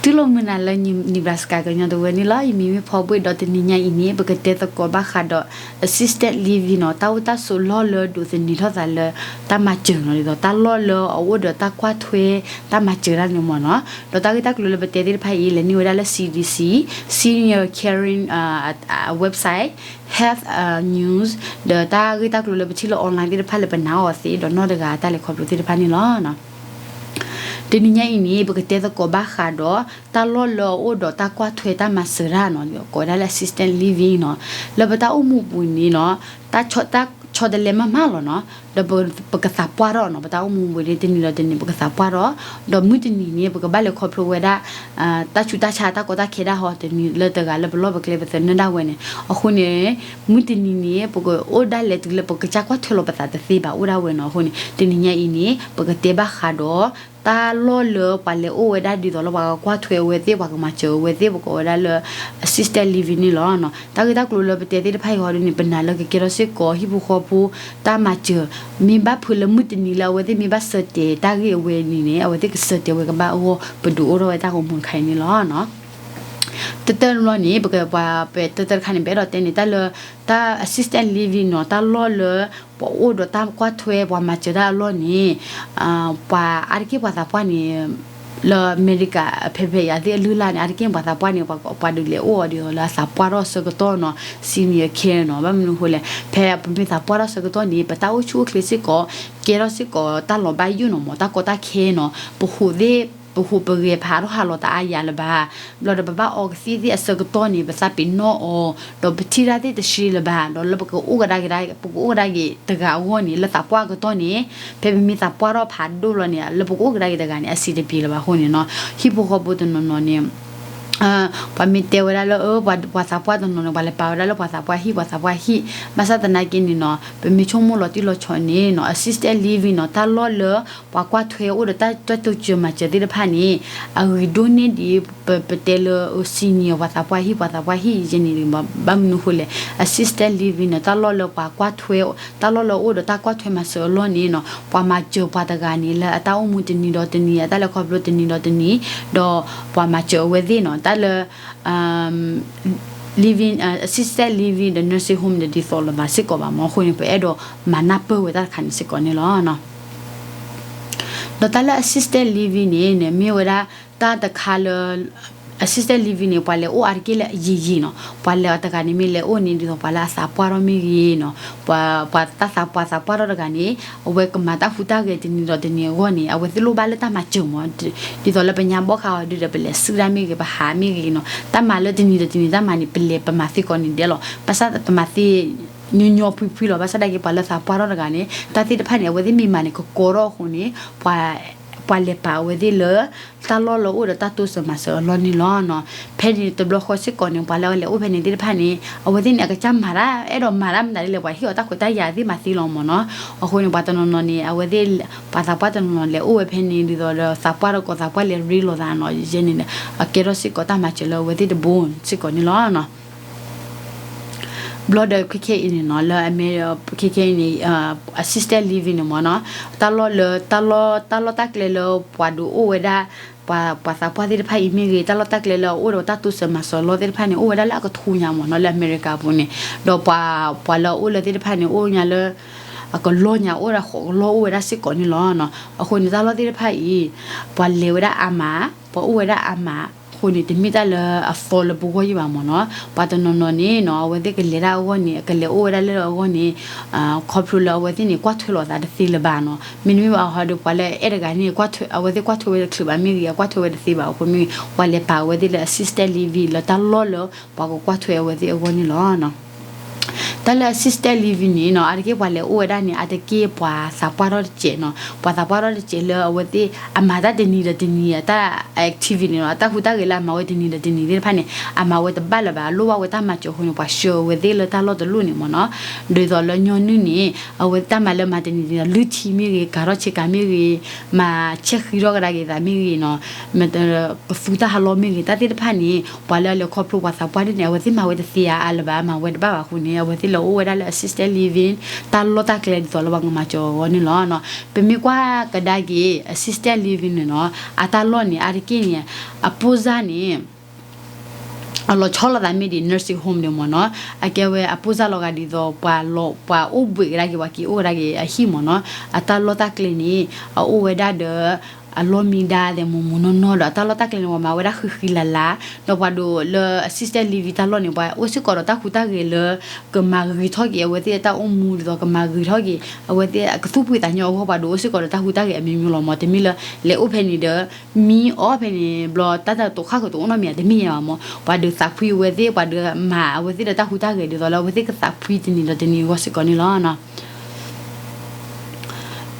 တုၤလီၤမုၢ်နၤလၢ Nebraska ကညီတဝၢန့ၣ်လီၤ. ယမံၤမ့ၢ်ဖီဘှ့ၣ်ဒီးတနံၤညါအံၤန့ၣ် ပကတဲသကိးဘၣ်ဃးဒီး assisted living နီၤ, တၢ်အိၣ်တၢ်ဆိးလီၢ်လၢဒိးသန့ၤထီၣ်သးလၢ တၢ်မၤစၢၤနီၤ, ဒ်သိးတၢ်လီၢ်လၢအအိၣ်ဒီးတၢ်ကွၢ်ထွဲ တၢ်မၤစၢၤတၢ်န့ၣ်မ့ၢ်နီၤ. ဒီးတၢ်ဂ့ၢ်တၢ်ကျိၤလၢပတဲသ့ၣ်တဖၣ်အံၤ လဲၤနုာ်ဝဲဒၣ်လၢ C D C, Senior Caring website, Health News, ဒီးတၢ်ဂ့ၢ်တၢ်ကျိၤလၢပထံၣ်လၢ online သ့ၣ်တဖၣ်လၢပနာ်အီၤသ့ ဒီးနီၢ်တဂၤအတၢ်လဲၤခီဖျိသ့ၣ်တဖၣ်န့ၣ်လီၤ. တနံၤညါအံၤန့ၣ် ပကတဲသကိးဘၣ်ဃးဒီး တၢ်လီၢ်လၢအအိၣ်ဒီးတၢ်ကွၢ်ထွဲတၢ်မၤစၢၤတၢ်နီၤ, ကိးဝဲဒၣ်လၢ assisted living နီၤ. လၢပတၢ်အိၣ်မူပူၤန့ၣ်နီၤ, တၢ်ဆီတလဲမးမးလီၤနီၤ, ဒီးပကသးပှၢ်ထီၣ်နီၤ, ပတၢ်အိၣ်မူပူၤန့ၣ် တနံၤဒီးတနံၤ ပကသးပှၢ်ထီၣ်, ဒီးမုၢ်တနံၤန့ၣ် ပကဘၣ်လဲၤခီဖျိဝဲဒၣ် တၢ်ဆူးတၢ်ဆါတၢ်ကီတၢ်ခဲဒၣ်ဟီ တနံၤလၢတဂၤလၢပလီၢ်ပကျဲပသနၢၣ်ဒၣ်ဝဲန့ၣ်. အဃိန့ၣ် မုၢ်တနံၤန့ၣ် ပကအိၣ်ဒၣ်လဲာ်တုၤလၢပကစၢ်ကွၢ်ထွဲလီၤပသးတသ့ဘၣ်အိၣ်ဒၣ်ဝဲနီၤ. အဃိန့ၣ် တနံၤညါအံၤန့ၣ် ပကတဲဘၣ်ဃးဒီး တၢ်လီၢ်လၢပှၤလဲၤအိၣ်ဝဲဒၣ်ဒ်သိးလၢပှၤကကွၢ်ထွဲအဝဲသ့ၣ် ပှၤကမၤစၢၤအဝဲသ့ၣ် ပကိးဝဲဒၣ်လၢ assisted living န့ၣ်လီၤ. တၢ်ဂ့ၢ်တၢ်ကျိၤလၢပတဲသ့ၣ်တဖၣ်အံၤဟီဒ်န့ၣ် ပနာ်လၢကကဲထီၣ်စ့ၢ်ကီး ဟံၣ်ဖိဃီဖိ တၢ်မၤစၢၤ မ့ၢ်ဘၣ်ဖုးလၢမုၢ်တနံၤလၢအဝဲသ့ၣ်မ့ၢ်ဘၣ်ဆၢတဲာ်တၢ်ဂ့ၢ်အဝဲန့ၣ်န့ၣ် အဝဲသ့ၣ်ကဆၢတဲာ်ဝဲကဘၣ်အဂီၢ် ပဒုးအိၣ်ထီၣ်ဝဲတၢ်ဂီၤမူတခါအံၤန့ၣ်လီၤ. တတၢၢ်တဘျီန့ၣ် ပကပှၤပဲာ်တၢၢ်တၢၢ်တခါန့ၣ် ပအဲၣ်ဒိးတဲန့ၣ် တၢ်လၢ တၢ် assisted living နီၤ, တၢ်လီၢ်လၢ ပှၤအိၣ်ဒီးတၢ်ကွၢ်ထွဲ ပှၤမၤစၢၤတၢ်အလီၢ်န့ၣ် ပှၤအါတက့ၢ်ပှၤသးပှၢ်န့ၣ် လၢအမဲရကၤ ဖဲဖဲယၤသ့ၣ်အလုၢ်အလၢ်န့ၣ် အါတက့ၢ်ပှၤသးပှၢ်န့ၣ် ပှၤဒုးလဲၤအိၣ်အီၤဒ်သိးလၢအသးပှၢ်ထီၣ်ဆၢကတီၢ်နီၤ, senior care နီၤ. ဘၣ်မနုၤအဃိလဲၣ်, ဖဲပမ့ၢ်သးပှၢ်ထီၣ်ဆၢကတီၢ်န့ၣ် ပတၢ်အိၣ်ဆူၣ်အိၣ်ချ့စ့ၢ်ကီး ကဲထီၣ်စ့ၢ်ကီးတၢ်လီၤဘၣ်ယိၣ်နီၤမး, တၢ်ကီတၢ်ခဲနီၤ, ပဟိးသ့ၣ် ပဟိးပဂဲၤဖးထီၣ်ဟးလီၤတအါယၤလၢၤဘၣ်. ဘျီဒီးပဘၣ်အီကသံၣ်သ့ၣ်အဆၢကတီၢ်န့ၣ် ပသးပ့ၤနီၣ်အီၤ, ဒီးပထံၣ်တၢ်သ့ၣ်တဆှံလၢၤဘၣ်, ဒီးလၢပကအိၣ်ကဒါက့ၤ ပကအိၣ်ကဒါက့ၤတဂၤအဂီၢ်န့ၣ် လၢသးပှၢ်အကတီၢ်န့ၣ် ဖဲပမ့ၢ်သးပှၢ်ထီၣ်ဖးဒိၣ်လီၤန့ၣ် လၢပကအိၣ်ကဒါက့ၤတဂၤန့ၣ် အဆင်တပြေလၢၤဘၣ်အဃိန့ၣ်နီၤ, ဟံၣ်ဖိဃီဖိတနီၤနီၤန့ၣ် ပှၤမ့ၢ်တဲဝဲဒၣ်လၢ ပှၤသးပှၢ်တနီၤန့ၣ် ပှၤလဲၤပာ်ဝဲဒၣ်လၢပှၤသးပှၢ်ဟံၣ် ပှၤသးပှၢ်ဟံၣ်, ဘၣ်ဆၣ်သနာ်က့န့ၣ်နီၤ ပမ့ၢ်ဆိကမိၣ်လီၤတံၢ်လီၤဆဲးန့ၣ်နီၤ assisted living နီၤ တၢ်လီၢ်လၢ ပှၤကွၢ်ထွဲအိၣ်ဒီးတၢ်တိစၢၤမၤစၢၤသ့ၣ်တဖၣ်န့ၣ် အဂ့ၤဒိၣ်န့ၢ်ဒံး ပတဲလၢ senior ပှၤသးပှၢ်ဟံၣ် ပှၤသးပှၢ်ဟံၣ်ယဲန့ၣ် ဘၣ်မနုၤအဃိလဲၣ်, assisted living န့ၣ် တၢ်လီၢ်လၢပှၤကွၢ်ထွဲ တၢ်လီၢ်လၢအအိၣ်ဒီးတၢ်ကွၢ်ထွဲမၤစၢၤအလီၢ်န့ၣ်နီၤ ပှၤမၤစၢၤပှၤတဂၤန့ၣ် လၢအတၢ်အိၣ်မူတနံၤဒီးတနံၤ အတၢ်လဲၤခီဖျိတနံၤဒီးတနံၤ, ဒီးပှၤမၤစၢၤအဝဲသ့ၣ်နီၤ တၢ်လၢ living, assisted living ဒီး nursing home ဒီး ဒ်သိးလၢၤဘၣ်စ့ၢ်ကီးဘၣ်မး အဃိန့ၣ် ပအဲၣ်ဒိးမၤနၢ်ပၢၢ်ဝဲတၢ်တခါန့ၣ်စ့ၢ်ကီးန့ၣ်လီၤ. ဒီးတၢ်လၢ assisted living န့ၣ် မ့ၢ်ဝဲဒၣ်တၢ်တခါလၢ assisted living န့ၣ် ပှၤလဲၤအိၣ်အါတက့ၢ်လၢအယံာ်ယံာ်နီၤ, ပှၤလဲၤအီၤတဂၤန့ၣ် မ့ၢ်လဲၤအိၣ်န့ၣ် ဒ်သိးပှၤလၢအသးပှၢ်ထီၣ်မ့ၢ်ဂ့ၤနီၤ, ပှၤတၢ်သးပှၢ်သးပှၢ်ထီၣ်တဂၤန့ၣ် အဝဲကမၤတၢ်ဟူးတၢ်ဂဲၤတနံၤဒီးတနံၤအဂီၢ်န့ၣ် အဝဲသ့ၣ်လိၣ်ဘၣ်လၢတၢ်မၤစၢၤမး, ဒ်သိးလၢပညါဘီၣ်ဃးအီၤဒုဒီး ပလဲၤစုၣ်တၢ်မ့ၢ်ဂ့ၤ ပဟးမ့ၢ်ဂ့ၤနီၤ, တၢ်မၤလၢတနံၤဒီးတနံၤ တၢ်မၤန့ၣ် ပလဲၤပမၤသ့ကီးန့ၣ်ဒဲးလီၤ, ဘၣ်ဆၣ်ပမၤသ့ ညီညီဖှံဖှံလီၤ, ဘၣ်ဆၣ်ဒၣ်က့ၤပှၤလၢသးပှၢ်ထီၣ်တဂၤန့ၣ် တၢ်သ့ၣ်တဖၣ်န့ၣ် အဝဲသ့ၣ်မ့ၢ်မၤန့ၣ် ကကီထီၣ်အဃိန့ၣ် ပှၤ ပှၤလဲၤပာ်အဝဲသ့ၣ်လၢ တၢ်လီၢ်လၢအအိၣ်ဒီးတၢ်တိစၢၤမၤစၢၤအလီၢ်န့ၣ်လီၤ. ဖဲန့ၣ်တဘျီဃီစ့ၢ်ကီးန့ၣ် ပှၤလၢအလဲၤအိၣ်ဖဲန့ၣ်သ့ၣ်တဖၣ်န့ၣ် အဝဲသ့ၣ်န့ၣ် အကစၢ်မၤတၢ် အဲၣ်ဒိးမၤတၢ်မတၤဒ်လဲၣ် ပှၤဟ့ၣ်အီၤတၢ်ခွဲးတၢ်ယာ်သ့ၣ်မၤသ့လီၤမးနီၤ, အဃိန့ၣ် ပှၤတနီၤနီၤန့ၣ် အဝဲသ့ၣ် ပှၤသးပှၢ်တနီၤနီၤလဲၤအိၣ်ဝဲဖဲန့ၣ် ဒ်သိးဒီးသးပှၢ်တကိးသးပှၢ်လဲၤရ့လိာ်သးနီၤ, ယဲန့ၣ် အကဲထီၣ်စ့ၢ်ကီးတၢ်မၤစၢၤလၢအဝဲသ့ၣ်တဘိစ့ၢ်ကီးန့ၣ်လီၤ. ဘျီဒီးခဲခဲအံၤန့ၣ်နီၤ လၢအမဲ ခဲခဲအံၤန့ၣ် assisted living န့ၣ်မ့ၢ်နီၤ, တၢ်လီၢ်လၢ တၢ်လီၢ် တၢ်လီၢ်တၢ်ကျဲလၢပှၤဒုးအိၣ်ဝဲဒၣ် ပှၤ ပှၤသးပှၢ်သ့ၣ်တဖၣ်အံၤမ့ၢ်ဂ့ၤ တၢ်လီၢ်တၢ်ကျဲလၢအအိၣ်ဒီးတၢ်တိစၢၤမၤစၢၤအလီၢ်သ့ၣ်တဖၣ်န့ၣ် အိၣ်ဝဲဒၣ်လၢအကထူညါမ့ၢ်နီၤ လၢအမဲရကၤပူၤန့ၣ်, ဒီးပှၤ ပှၤလၢအအိၣ်လၢသ့ၣ်တဖၣ်န့ၣ် အိၣ်ညါလၢ အကလီၢ်ညါအိၣ်ဝဲဒၣ်ဃိးကလီၢ်အိၣ်ဝဲဒၣ်စ့ၢ်ကီးန့ၣ်လီၤ. အဃိန့ၣ် တၢ်လီၢ်သ့ၣ်တဖၣ်အံၤ ပှၤလဲၤဝဲဒၣ်အါမး ပှၤအိၣ်ဝဲဒၣ်အါမး အဃိန့ၣ် တမ့ၢ်တၢ်လၢအသီလၢပဂီၢ်ယံၤဘၣ်မ့ၢ်နီၤ. ပှၤတနီၤနီၤန့ၣ်နီၤ အဝဲသ့ၣ်ကလဲၤဒၣ်အဂီၢ်န့ၣ် ကလဲၤအိၣ်ဝဲဒၣ်လၢအဂီၢ်န့ၣ် ခီဖျိလၢအဝဲသ့ၣ်န့ၣ် ကွၢ်ထွဲလိာ်သးတသ့လၢၤဘၣ်နီၤ. မ့တမ့ၢ်ဘၣ်ဟီဒီး ပှၤလၢအအဲၣ်တဂၤန့ၣ် အဝဲသ့ၣ်ကွၢ်ထွဲဝဲတချုးဘၣ်မ့ၢ်ဂ့ၤ အကွၢ်ထွဲဝဲတသ့ဘၣ်အဃိမ့ၢ်ဂ့ၤ ပှၤလဲၤပာ်အဝဲသ့ၣ်လၢ assisted living လၢတၢ်လီၢ်လၢ ပှၤကကွၢ်ထွဲအဝဲသ့ၣ်အဂီၢ်န့ၣ်လီၤ. တၢ်လၢ assisted living န့ၣ်နီၤ အါတက့ၢ်ပှၤလဲၤအိၣ်ဝဲဒၣ်န့ၣ် အါတက့ၢ်ပှၤသးပှၢ်ထီၣ်တစဲးနီၤ. ပှၤသးပှၢ်ထီၣ်တစဲးလၢအဝဲသ့ၣ် အမၤတၢ်တနံၤဒီးတနံၤ အတၢ် activity န့ၣ်နီၤ အတၢ်ဟူးတၢ်ဂဲၤလၢအမၤဝဲတနံၤဒီးတနံၤသ့ၣ်တဖၣ်န့ၣ် အမၤဝဲတဘၣ်လၢၤဘၣ် အလိၣ်ဘၣ်ဝဲတၢ်မၤစၢၤအဃိန့ၣ် ပှၤဆှၢအဝဲသ့ၣ်လၢတၢ်လီၢ်တလီၢ်န့ၣ်မ့ၢ်နီၤ. ဒ်သိးလၢညီနုၢ်န့ၣ် အဝဲတၢ်မၤလၢမၤတနံၤတနံၤ လုၢ်ထံမ့ၢ်ဂ့ၤ ကၤထီၣ်ဆ့ကၤမ့ၢ်ဂ့ၤ မၤဆဲးဃံထီၣ်ကဒါက့ၤသးမ့ၢ်ဂ့ၤနီၤ ကသူတၢ်ဟးလီမ့ၢ်ဂ့ၤ တၢ်သ့ၣ်တဖၣ်န့ၣ် ပှၤလၢအလဲၤခီဖျိပှၤသးပှၢ်န့ၣ်န့ၣ် အဝဲသ့ၣ်မၤဝဲတသ့အါအါလၢၤဘၣ် မၤဝဲတဘၣ်ဘၣ်အဃိန့ၣ် အဝဲသ့ၣ် ဒီးအိၣ်ဝဲဒၣ်လၢ assisted living တၢ်လီၢ်တၢ်ကျဲဒ်သိးလၢပှၤကမၤစၢၤအဂီၢ်န့ၣ်လီၤ. ပမ့ၢ်ကွၢ်ကဒါက့ၤ assisted living န့ၣ်နီၤ အတၢ်လီၢ်န့ၣ် အါတက့ၢ်န့ၣ် အပိၢ်စၢ်န့ၣ် အလီၤဆီလိာ်သးမ့ၢ်ဒ် nursing home န့ၣ်မ့ၢ်နီၤ, အကဲဝဲအပိၢ်စၢ်လီၤဂာ်ဒ်သိး ပှၤလီၤ ပှၤအိၣ်ဘှံးကဒါက့ၤ ပှၤက့ၤအိၣ်ကဒါက့ၤအဟံၣ်မ့ၢ်နီၤ, အတၢ်လီၢ်တၢ်ကျဲန့ၣ် အအိၣ်ဝဲဒၣ်ဒီး အလီၢ်မံဒါဒဲးမ့ၢ်မ့ၢ်နီၢ်နီၢ်ဒီး အတၢ်လီၢ်တၢ်ကျဲန့ၣ် ပှၤမၤဝဲဒၣ်ဃံဃံလၤလၤ, ဒီးပှၤဒိးလၢ assisted living တၢ်လီၢ်န့ၣ် ပှၤအိၣ်စ့ၢ်ကီးဒီးတၢ်ဟူးတၢ်ဂဲၤလၢ ကမၤဂ့ၤထီၣ်က့ၤအဝဲသ့ၣ်အတၢ်အိၣ်မူဒ်သိး ကမၤဂ့ၤထီၣ်က့ၤ အဝဲသ့ၣ်အကသူၣ်ဖှံသးညီအဂီၢ် ပှၤဒိးအိၣ်စ့ၢ်ကီးဒီးတၢ်ဟူးတၢ်ဂဲၤအမျိုးမျိုးလီၤမ့ၢ်, တမ့ၢ်လၢ လဲၤအိၣ်ဖဲန့ၣ်ဒီး မံအီၣ်ဖဲန့ၣ်ဘျီ တၢ်တတိာ်ခါဃုာ်တအိၣ်နီတမံၤ တမ့ၢ်ယဲဘၣ်မ့ၢ်, ပှၤဒုးသးဖှံအဝဲသ့ၣ် ပှၤဒုးမၤအဝဲသ့ၣ်ဒီးတၢ်ဟူးတၢ်ဂဲၤဒ်သိးလၢအဝဲသ့ၣ်ကသးဖှံတနံၤဒီးတနံၤအဂီၢ်စ့ၢ်ကီးန့ၣ်လီၤ.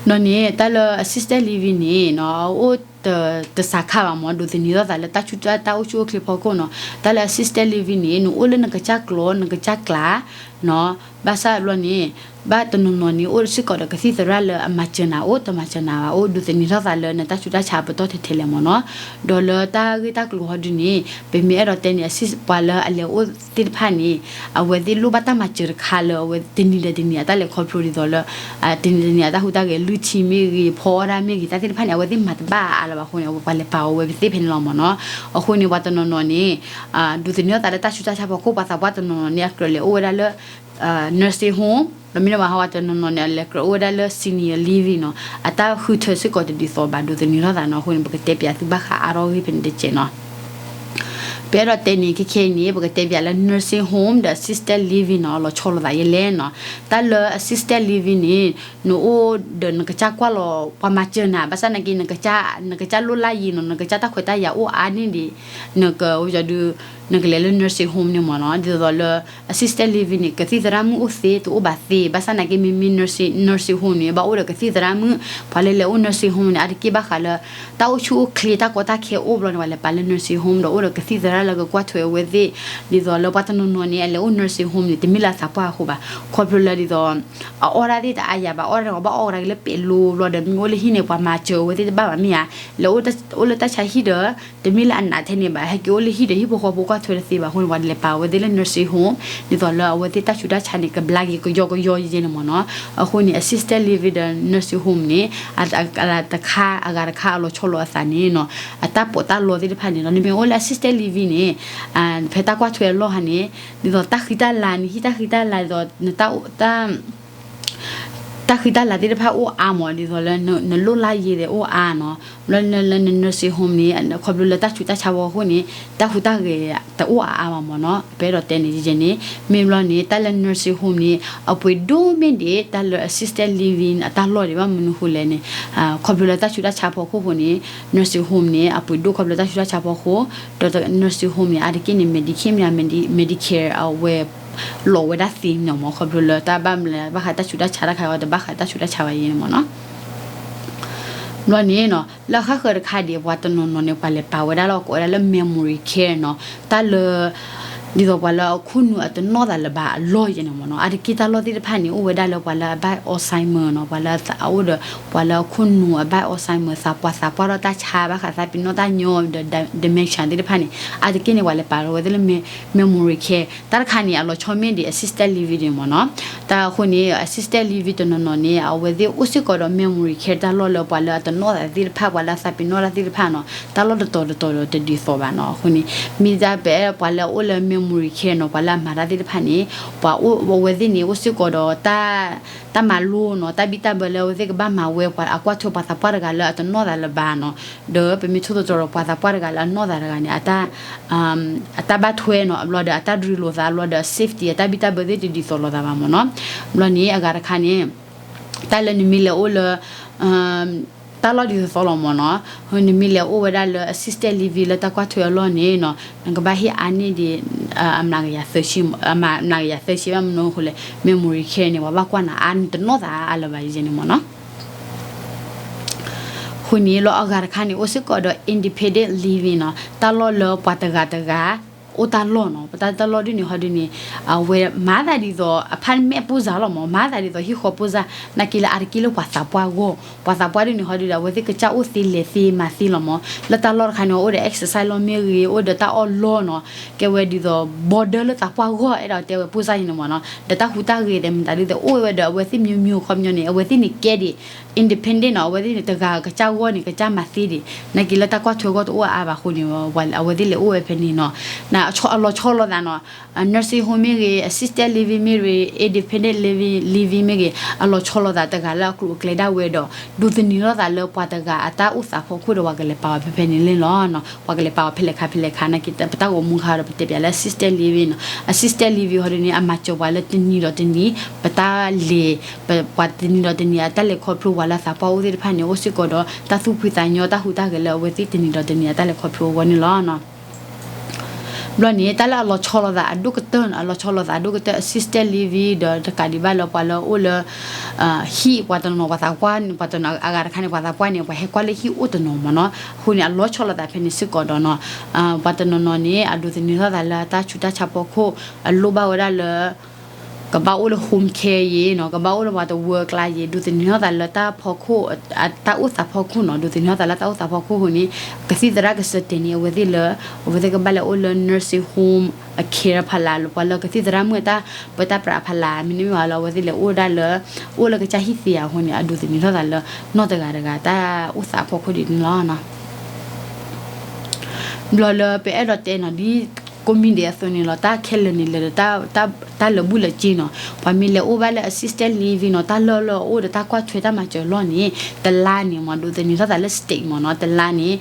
ဒီးန့ၣ် တၢ်လၢ assisted living န့ၣ်နီၤ အအိၣ်တ တစးခါဘၣ်မ့ၢ် ဒိးသန့ၤထီၣ်သးလၢတၢ်ဆူၣ်တၢ် တၢ်အိၣ်ဆူၣ်အိၣ်ချ့ဖီခိၣ်နီၤ, တၢ်လၢ assisted living န့ၣ် နအိၣ်လၢနကစၢ်ကျိာ် နကစၢ်ကျး နီၤ, ဘၣ်ဆၣ်ဘျီန့ၣ် ဘၣ်တနီၤနီၤန့ၣ် အိၣ်စ့ၢ်ကီးဒီးကသံၣ်သရၣ်လၢအမၤစၢၤနၤအိၣ် တမၤစၢၤနၤဘၣ်အိၣ် ဒိးသန့ၤထီၣ်သးလၢနတၢ်ဆူးတၢ်ဆါအပတီၢ်ထဲထဲလဲၣ်မ့ၢ်နီၤ, ဒီးလၢတၢ်ဂ့ၢ်တၢ်ကျိၤဟီဒုန့ၣ် ပမ့ၢ်အဲၣ်ဒိးတဲန့ၣ် assist ပှၤလၢအလဲၤအိၣ်သ့ၣ်တဖၣ်န့ၣ် အဝဲသ့ၣ်လိၣ်ဘၣ်တၢ်မၤစၢၤတခါလၢအဝဲတနံၤဒီးတနံၤအတၢ်လဲၤခီဖျိဒ်သိးလၢ တနံၤဒီးတနံၤအတၢ်ဟူးတၢ်ဂဲၤ လုၢ်ထံမ့ၢ်ဂ့ၤ ဖီအီၣ်ဒၣ်မ့ၢ်ဂ့ၤ တၢ်သ့ၣ်တဖၣ်န့ၣ် အဝဲသ့ၣ်မၤတဘၣ်အါလၢၤဘၣ်အဃိန့ၣ် အဝဲပှၤလဲၤပာ်အဝဲသ့ၣ်ဖဲန့ၣ်လီၤမ့ၢ်နီၤ, အဃိန့ၣ် ပှၤတနီၤနီၤန့ၣ် ဒိးသန့ၤထီၣ်သးလၢတၢ်ဆူးတၢ်ဆါဖီခိၣ် ပှၤသးပှၢ်တနီၤနီၤန့ၣ် အကြၢးလဲၤအိၣ်ဝဲဒၣ်လၢ nursing home ဒီးမ့ၢ်န့ၣ်ဘၣ်ဟီ ပှၤတနီၤနီၤန့ၣ် အလဲၤကြၢးအိၣ်ဝဲဒၣ်လၢ senior living နီၤ, အတၢ်ဃုထၢစ့ၢ်ကီးတဒ်သိးဘၣ် ဒိးသန့ၤထီၣ်သးနီၤ, အဃိန့ၣ် ပကတဲပၠးသုဘၣ်ဃးအါထီၣ်ဂ့ၢ်ဖဲန့ၣ်တကဲးနီၤ. ပအဲၣ်ဒိးတဲန့ၣ် ခဲခဲအံၤန့ၣ် ပကတဲပၠးလၢ nursing home ဒီး assisted living နီၤ လီၤဆီလိာ်သးယဲလဲၣ်နီၤ, တၢ်လၢ assisted living န့ၣ် နအိၣ်ဒီးနကစၢ်ကွၢ်လီၤ ပှၤမၤစၢၤနၤ ဘၣ်ဆၣ်နာ်က့ နကစၢ်လိၣ်လၢယံၤနီၤ နကစၢ်တၢ်ခွဲးတၢ်ယာ်အိၣ်အါန့ၢ်ဒံး နကဝဲဒုး နကလဲၤလၢ nursing home န့ၣ်မ့ၢ်နီၤ, ဒ်သိးလၢ assisted living န့ၣ် ကသံၣ်သရၣ်မုၣ်အိၣ်သ့ တအိၣ်ဘၣ်သ့, ဘၣ်ဆၣ်နာ်က့ မ့မ့ၢ် nursing home န့ၣ် ဘၣ်အိၣ်ဒီးကသံၣ်သရၣ်မုၣ်, ပှၤလၢလဲၤအိၣ် nursing home န့ၣ် အါတက့ၢ်ဘၣ်ဃးလၢ တၢ်အိၣ်ဆူၣ်အိၣ်ချ့ တၢ်ကီတၢ်ခဲအိၣ်ဘျီန့ၣ် ပှၤလဲၤပာ်လၢ nursing home ဒီးအိၣ်ဒီးကသံၣ်သရၣ်လၢကကွၢ်ထွဲအဝဲသ့ၣ်, ဒ်သိးလၢပှၤတနီၤနီၤန့ၣ် အလဲၤအိၣ် nursing home န့ၣ် တမ့ၢ်လၢအသးပှၢ်အဃိဘၣ်, ခီဖျိလၢဒ်သိး အအီၣ်ဒၣ်သ့ၣ်တအါယၤဘၣ် အီၣ်ဒၣ်တဂီၤဘၣ်အီၣ်ကဒါက့ၤလၢပဲာ်လိဘျီဒီး မ့ၢ်အိၣ်လၢဟံၣ်န့ၣ် ပှၤမၤစၢၤအဝဲသ့ၣ်တဘၣ်ဘၣ်မ့ၢ်ဧါ, လဲၤအိၣ်လၢတၢ်ဆါဟံၣ်ဒီး တမ့ၢ်လၢအနးထဲန့ၣ်ဘၣ် ဟဲက့ၤအိၣ်လၢဟံၣ်ဒီး ဟံၣ်ဖိဃီဖိကွၢ်ထွဲတသ့ဘၣ်အဃိန့ၣ် ပှၤလဲၤပာ်ဝဲသ့ၣ်လၢ nursing home ဒ်သိးလၢအဝဲသ့ၣ်တၢ်ဆူးတၢ်ဆါန့ၣ် ကဘျါက့ၤကယီကယီယဲန့ၣ်မ့ၢ်နီၤ, အဃိန့ၣ် assisted living ဒီး nursing home န့ၣ် အတခါအဂၤတခါအလီၤဆီလိာ်အသးန့ၣ်နီၤ, အတၢ်ပီးတၢ်လီသ့ၣ်တဖၣ်န့ၣ်နီၤ နမ့ၢ်အိၣ်လၢ assisted living န့ၣ် ဖဲတၢ်ကွၢ်ထွဲအလီၢ်ဟါန့ၣ် ဒ်သိးတၢ်ဃံတၢ်လၤ နဟံၣ်တၢ်ဃံတၢ်လၤဒ်သိး နတၢ် တၢ်ဃံတၢ်လၤသ့ၣ်တဖၣ်အိၣ်အါမး ဒ်သိးလၢနလိၣ်လၢယံၤသ့ၣ်အိၣ်အါနီၤ, ဘျီလၢ nursing home န့ၣ် ခီဖျိလၢတၢ်ဆူးတၢ်ဆါဝဲအဃိန့ၣ် တၢ်ဟူးတၢ်ဂဲၤတအိၣ်အါအါဘၣ်မးနီၤ, ပအဲၣ်ဒိးတဲန့ၣ်ယဲန့ၣ်, မ့ၢ်ဘျီန့ၣ် တၢ်လၢ nursing home န့ၣ် အပှ့ၤဒိၣ်မ့ၢ်ဒံး တၢ်လၢ assisted living အတၢ်လီၢ်ဒံး ဘၣ်မနုၤဃိလဲၣ်န့ၣ် ခီဖျိလၢတၢ်ဆူးတၢ်ဆါဖီခိၣ်ဃိန့ၣ် nursing home န့ၣ် အပှ့ၤဒိၣ်ခီဖျိတၢ်ဆူးတၢ်ဆါဖီခိၣ်, ဒီး nursing home န့ၣ် အါတက့ၢ်န့ၣ် Medicaid မ့ၢ် Medi- Medicare အဝဲ လီၤဝဲဒၣ်သ့န့ၣ်မး ခီဖျိလၢတၢ်ဘၣ်မလဲ ဘၣ်ဃးတၢ်ဆူးတၢ်ဆါတၢ်ခါအီၤ တဘၣ်ဃးတၢ်ဆူးတၢ်ဆါဘၣ်ယဲန့ၣ်မးနီၤ, ဘျီန့ၣ်နီၤ လၢအဃၣ်ဃၢၤတခါဒံး ပှၤတနီၤနီၤန့ၣ် ပှၤလဲၤပာ်ဝဲဒၣ်လီၤ ကိးဝဲဒၣ်လၢ memory care နီၤ, တၢ်လၢ ဒ်သိးပှၤလၢအခိၣ်နူာ်အတနီၢ်သးလၢၤဘၣ်အလီၢ်ယဲန့ၣ်မးနီၤ, အါတက့ၢ်တၢ်လီၢ်သ့ၣ်တဖၣ်န့ၣ် အိၣ်ဝဲဒၣ်လၢပှၤလၢအဘၣ် Alzheimer နီၤ, ပှၤလၢအအိၣ်ဒီး ပှၤလၢအခိၣ်နူာ်အဘၣ် Alzheimer သးပှၢ်သးပှၢ်ထီၣ်တၢ်ဆါ ဘၣ်ဃးသးပ့ၤနီၣ်တၢ်ညီဒီး dementia သ့ၣ်တဖၣ်န့ၣ် အါတက့ၢ်န့ၣ် ပှၤလဲၤပာ်လီၤဝဲသ့ၣ်လၢ me- memory care တၢ်တခါန့ၣ် အလီၤဆီမ့ၢ်ဒံး assisted living န့ၣ်မးနီၤ, တၢ်အဃိန့ၣ် assisted living တနီၤနီၤန့ၣ် အဝဲသ့ၣ်အိၣ်စ့ၢ်ကီးဒီး memory care တၢ်လီၢ်လၢပှၤလၢအတနီၢ်သးသ့ၣ်တဖၣ် ပှၤလၢအသးပ့ၤနီၣ်တၢ်သ့ၣ်တဖၣ်နီၤ, တၢ်လီၢ်တတီၤတတီၤဒီးတဒ်သိးဘၣ်နီၤ, အဃိန့ၣ် မ့ၢ်ဒၣ်ပှၤလၢအအိၣ်လၢ memory care နီၤ ပှၤလၢအမၤတၢ်သ့ၣ်တဖၣ်န့ၣ် ပှၤအိၣ်ဝဲသ့ၣ်န့ၣ် အိၣ်စ့ၢ်ကီးဒီး တၢ်မၤလိနီၤ တၢ်ဘံၣ်တၢ်ဘၢလၢအဝဲသ့ၣ်ကဘၣ်မၤဝဲ ပှၤအကွၢ်ထွဲပှၤသးပှၢ်တဂၤလၢအတနီၢ်သးလၢၤဘၣ်နီၤ, ဒီးပမ့ၢ်ထိၣ်သတြီၤဒီးပှၤသးပှၢ်တဂၤလၢအနီၢ်သးတဂၤန့ၣ် အတၢ် အတၢ်ဘၣ်ထွဲနီၤ အဘျီဒီးအတၢ်ရ့လိာ်သး အဘျီဒီး safety အတၢ်ဘံၣ်တၢ်ဘၢသ့ၣ်တဒ်သိးလိာ်သးဘၣ်မးနီၤ, ဘျီန့ၣ် အဂၤတခါန့ၣ် တၢ်လၢနမ့ၢ်လဲၤအိၣ်လၢ တၢ်လီၢ်ဒ်သိးသိးလီၤမးနီၤ, နမ့ၢ်လဲၤအိၣ်ဝဲဒၣ်လၢ assisted living လၢတၢ်ကွၢ်ထွဲအလီၢ်န့ၣ်နီၤ နကဘၣ်ဟ့ၣ်အါန့ၢ်ဒံး အမျးကယၤသၢဆံ အမျးကယၤသၢဆံဘၣ်မနုၤအဃိလဲၣ် memory care န့ၣ် ပှၤဘၣ်ကွၢ်နၤအါန့ၢ်တနီၢ်သးအါလၢၤဘၣ်ယဲန့ၣ်မးနီၤ, အဃိန့ၣ်လီၤ အဂၤတခါန့ၣ် အိၣ်စ့ၢ်ကီးဒီး independent living နီၤ တၢ်လီၢ်လၢပှၤတဂၤတဂၤ အိၣ်တၢ်လီၢ်နီၤ, ပတၢ်တၢ်လီၢ်ဒ်န့ၣ်ဟီဒ်န့ၣ် အဝဲမၤသးဒ်သိး အဖၣ်မဲာ်ပိၢ်စၢ်လီၤမး, မၤသးဒ်သိးဟံၣ်ဃီပိၢ်စၢ်, နာ်က့လၢအါတက့ၢ်လၢပှၤသးပှၢ်ဂီၢ်, ပှၤသးပှၢ်ဒ်န့ၣ်ဟီဒ်ဒီး အဝဲသ့ၣ်ကစၢ်အိၣ်သ့လဲၤသ့မၤသ့လီၤမး, လၢတၢ်လီၢ်တခါန့ၣ် အိၣ်ဒီး exercise လီၢ်မ့ၢ်ဂ့ၤ, အိၣ်ဒီးတၢ်အီၣ်လီၢ်နီၤ, ကဲဝဲဒ်သိး border လၢသးပှၢ်ဂီၢ် အဲၣ်ဒိးတဲဝဲပိၢ်စၢ်အံၤန့ၣ်မးနီၤ, ဒီးတၢ်ဟူးတၢ်ဂဲၤသဲးမတၤဒ်သိး အိၣ်ဝဲဒီးအဝဲသ့ၣ် မျိုးမျိုး ခီပညီန့ၣ် အဝဲသ့ၣ်န့ၣ်ကဲဒံး independent နီၤ, အဝဲသ့ၣ်န့ၣ် တဂၤကစၢ်ဂီၢ်န့ၣ် ကစၢ်မၤသ့ဒံး, နာ်က့လၢတၢ်ကွၢ်ထွဲဂီၢ်တအိၣ်အါဘၣ်အဃိန့ၣ် အဝဲသ့ၣ်လဲၤအိၣ်ဝဲဖဲန့ၣ်နီၤ, နအလီၤဆီလိာ်သးနီၤ, nursing home မ့ၢ်ဂ့ၤ, assisted living မ့ၢ်ဂ့ၤ, independent living living မ့ၢ်ဂ့ၤ, အလီၤဆီလိာ်သးတဂၤလၢအကျိၤအကျဲဒၣ်ဝဲဒီး ဒိးသန့ၤထီၣ်သးလၢပှၤတဂၤအတၢ်အိၣ်သးဖီခိၣ်ဒီး ပှၤကလဲၤပာ်အီၤဖဲဖဲန့ၣ်လီၤနီၤ, ပှၤကလဲၤပာ်အီၤဖဲလဲၣ်ခါဖဲလဲၣ်ခါ, နာ်က့ပတၢ်ဂီၤမူခါဒီး ပတဲပၠးလၢ assisted living နီၤ, assisted living ဟီဒ်န့ၣ် အမၤစၢၤပှၤလၢတနံၤဒီးတနံၤ ပတၢ်လဲၤ ပ ပှၤတနံၤဒီးတနံၤအတၢ်လဲၤခီဖျိ ပှၤလၢအသးပှၢ်အိၣ်သ့ၣ်တဖၣ်န့ၣ် အိၣ်စ့ၢ်ကီးဒီး တၢ်သူၣ်ဖှံသးညီ တၢ်ဟူးတၢ်ဂဲၤလၢအဝဲသ့ၣ်တနံၤဒီးတနံၤအတၢ်လဲၤခီဖျိအဂီၢ်န့ၣ်လီၤနီၤ. ဘျီန့ၣ် တၢ်လၢအလီၤဆီလိာ်သးအဒိၣ်ကတၢၢ်နီၤ, အလီၤဆီလိာ်သးအဒိၣ်ကတၢၢ် assisted living ဒီးတကးဒံးဘၣ်လၢပှၤလၢအအိၣ်လၢ ဟံၣ် ပှၤတနီၤနီၤ ပှၤသးပှၢ်န့ၣ် ပှၤတနီၤအဂၤတခါန့ၣ် ပှၤသးပှၢ်န့ၣ် ပှၤဟဲကွၢ်လၢဟံၣ်အိၣ်တနီၤမးနီၤ, အဃိန့ၣ် အလီၤဆီလိာ်သးဖဲန့ၣ်စ့ၢ်ကီးဒီးနီၤ, ပှၤတနီၤနီၤန့ၣ် အဒိးသန့ၤထီၣ်သးလၢအတၢ်ဆူးတၢ်ဆါဖီခိၣ် အလိၣ်ဘၣ်ဝဲဒၣ်လၢ ကဘၣ်အိၣ်လၢ home care ယ့ၤနီၤ, ကဘၣ်အိၣ်လၢပှၤတဝၢကျါယ့ၤ, ဒိးသန့ၤထီၣ်သးလၢတၢ်ဖီခိၣ် တၢ်အိၣ်သးဖီခိၣ်နီၤ, ဒိးသန့ၤထီၣ်သးလၢတၢ်အိၣ်သးဖီခိၣ်အဃိန့ၣ် ကသံၣ်သရၣ်ကစၢၢ်တဲာ်န့ၣ် အဝဲသ့ၣ်လၢ အဝဲသ့ၣ်ကဘၣ်လဲၤအိၣ်လၢ nursing home အ care ဖီလာ် ပှၤလၢကသံၣ်သရၣ်မုၣ်အတၢ်ပၢတၢ်ပြးဖီလာ် မ့တမ့ၢ်ဘၣ်လၢအဝဲသ့ၣ်လဲၤအိၣ်ဒၣ်လၢ အိၣ်လၢကစၢ်ဟံၣ်သ့ဧါအဃိန့ၣ် အဒိးသန့ၤထီၣ်သးလၢ နီၢ်တဂၤတဂၤ တၢ်အိၣ်သးဖီခိၣ်ဒ်န့ၣ်လီၤ. ဘျီလၢပအဲၣ်ဒိးတဲနီၤ ဒ်ကိးမံၤဒဲးအသိးန့ၣ်လီၤ, တၢ်ခဲလၢာ်န့ၣ်လဲၤဒီး တၢ်လၢာ်ဘူၣ်လၢာ်စ့နီၤ, ပှၤမ့ၢ်လဲၤအိၣ်ဘၣ်လၢ assisted living နီၤ, တၢ်လီၢ်လၢအအိၣ်ဒီးတၢ်ကွၢ်ထွဲတၢ်မၤစၢၤအလီၢ်န့ၣ် တလါန့ၣ်မး ဒိးသန့ၤထီၣ်သးလၢ state မးနီၤ, တလါန့ၣ်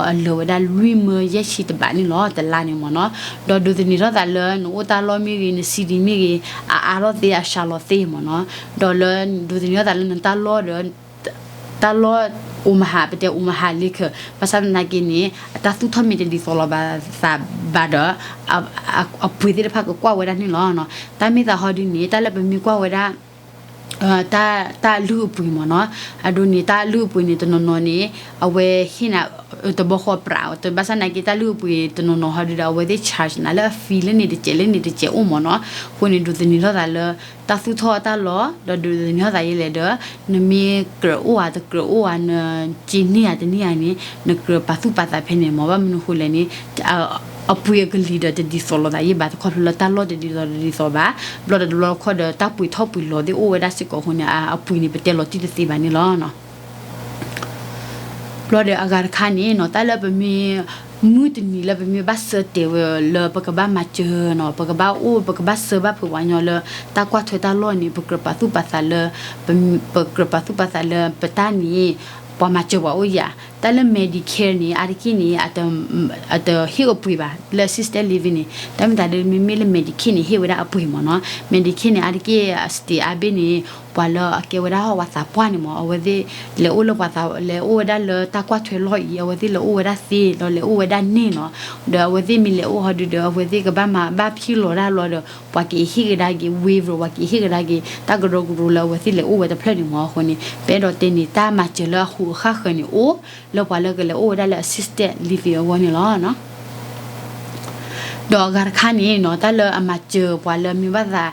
အလၢာ်ဝဲဒၣ်လွံၢ်မၢယဲၢ်ဆံတဘးန့ၣ်လီၤ, တလါန့ၣ်မးနီၤ, ဒီးဒိးသန့ၤထီၣ်သးလၢနအိၣ်တၢ်လီၢ်မ့ၢ်ဂ့ၤ န city မ့ၢ်ဂ့ၤ အအါထီၣ်သ့ အစှၤလီၤသ့မးနီၤ, ဒီးလၢ ဒိးသန့ၤထီၣ်သးလၢနတၢ်လီၢ်ဒီး တၢ်လီၢ် အိၣ်မဟါ ပတဲအိၣ်မဟါလံခၢၣ် ဘၣ်ဆၣ်သနာ်က့န့ၣ် အတၢ်သူၣ်ထီၣ်မ့ၢ်တဒ်သိးလိာ်သးဘၣ်ဒီး အပှ့ၤသ့ၣ်တဖၣ်ကကွၢ်ဝဲဒၣ်န့ၣ်လီၤ. တၢ်မ့ၢ်သးဟီဒ်န့ၣ် တၢ်လၢပမ့ၢ်ကွၢ်ဝဲဒၣ် တၢ်လုၢ်အပှ့ၤမးနီၤ, အဒိန့ၣ် တၢ်လုၢ်အပှ့ၤန့ၣ် တနီၤနီၤန့ၣ် အဝဲဟ့ၣ်နၤ တဘီဃီပြး ဘၣ်ဆၣ်သနာ်က့ တၢ်လုၢ်အပှ့ၤတနီၤနီၤဟီဒ်ဒီး အဝဲသ့ၣ် charge နၤလၢအ fee လၢန့ၣ်တစဲးလၢန့ၣ်တစဲးအိၣ်မးနီၤ, အဃိန့ၣ် ဒိးသန့ၤထီၣ်သးလၢ တၢ်သူၣ်ထီၣ်အတၢ်လီၢ် ဒီးဒိးသန့ၤထီၣ်သးယဲလဲၣ်ဒီး နမ့ၢ်ကြၢးအိၣ်ဧါတကြၢးအိၣ်ဧါ နစ့န့ၢ်ဧါတန့ၢ်ဧါန့ၣ် နကြၢးပာ်သူၣ်ပာ်သးဖဲန့ၣ်မး, ဘၣ်မနုၤအဃိလဲၣ်န့ၣ် အပှ့ၤအကလံၤဒီးတဒ်သိးလိာ်သးယဲဘၣ် တခီဖျိလၢတၢ်လီၢ်တဒ်သိးတဒ်သိးဘၣ်, ဘျီဒီးတဘျီတခီၣ်ဒီးတၢ်ပှ့ၤထီၣ်ပှ့ၤလီၤသ့ၣ်အိၣ်ဝဲဒၣ်စ့ၢ်ကီးအဃိန့ၣ် အပှ့ၤန့ၣ် ပတဲလီၤတံၢ်တသ့ဘၣ်န့ၣ်လီၤ. ဘျီဒီးအဂၤတခါန့ၣ်နီၤ တၢ်လၢပမ့ၢ် မုၢ်တနံၤလၢပမ့ၢ်ဘၣ်ဆၢတဲာ်ဝဲလၢပကဘၣ်မၤစၢၤနီၤ ပကဘၣ်အိၣ် ပကဘၣ်ဆှၢဘၣ်ဖုးပှၤကညီလၢ တၢ်ကွၢ်ထွဲတၢ်လီၢ်န့ၣ် ပကြၢးပာ်သူၣ်ပာ်သးလၢ ပ ပကြၢးပာ်သူၣ်ပာ်သးလၢပတၢ်န့ၣ် ပှၤမၤစၢၤပှၤအိၣ်ယၤ, တၢ်လၢ Medicare န့ၣ် အါတက့ၢ်န့ၣ် အတဟ့ၣ်အပှ့ၤဘၣ် လၢ assisted living န့ၣ်, တၢ်မ့ၢ်သးဒ်မ့မ့ၢ်လၢ Medicaid န့ၣ် ဟ့ၣ်ဝဲဒၣ်အပှ့ၤမးနီၤ, Medicaid န့ၣ် အါတက့ၢ် state အါဘ့ၣ်န့ၣ် ပှၤလၢအကဲဝဲဒၣ်ဟီၣ်ဝးသးပှၢ်န့ၣ်မး အဝဲသ့ၣ် လဲၤအိၣ်လၢပှၤသး လဲၤအိၣ်ဝဲဒၣ်လၢတၢ်ကွၢ်ထွဲလီၢ်အံၤ အဝဲသ့ၣ်လဲၤအိၣ်ဝဲဒၣ်သ့ ဒီးလဲၤအိၣ်ဝဲဒၣ်န့ၢ်နီၤ, ဒီးအဝဲသ့ၣ်မ့ၢ်လဲၤအိၣ်ဟီဒုဒီး အဝဲသ့ၣ်ကဘၣ်မၤဘၣ်ဖံးလီၤဒၣ်လီၤဒီး ပှၤကဟ့ၣ်ကဒါက့ၤ waiver ပှၤကဟ့ၣ်ကဒါက့ၤ တၢ်ကရၢကရိလၢအဝဲသ့ၣ်လဲၤအိၣ်ဝဲတဖျၢၣ်န့ၣ်မးအဃိန့ၣ် ပအဲၣ်ဒိးတဲန့ၣ် တၢ်မၤစၢၤလၢအဃူးအဃၣ်ဃၢၤန့ၣ်အိၣ် လၢပှၤလၢကလဲၤအိၣ်ဝဲဒၣ်လၢ assisted living အဂီၢ်န့ၣ်လီၤ. ဒီးအဂၤတခါန့ၣ်နီၤ တၢ်လၢအမၤစၢၤပှၤလၢမ့ၢ်ဘၣ်သး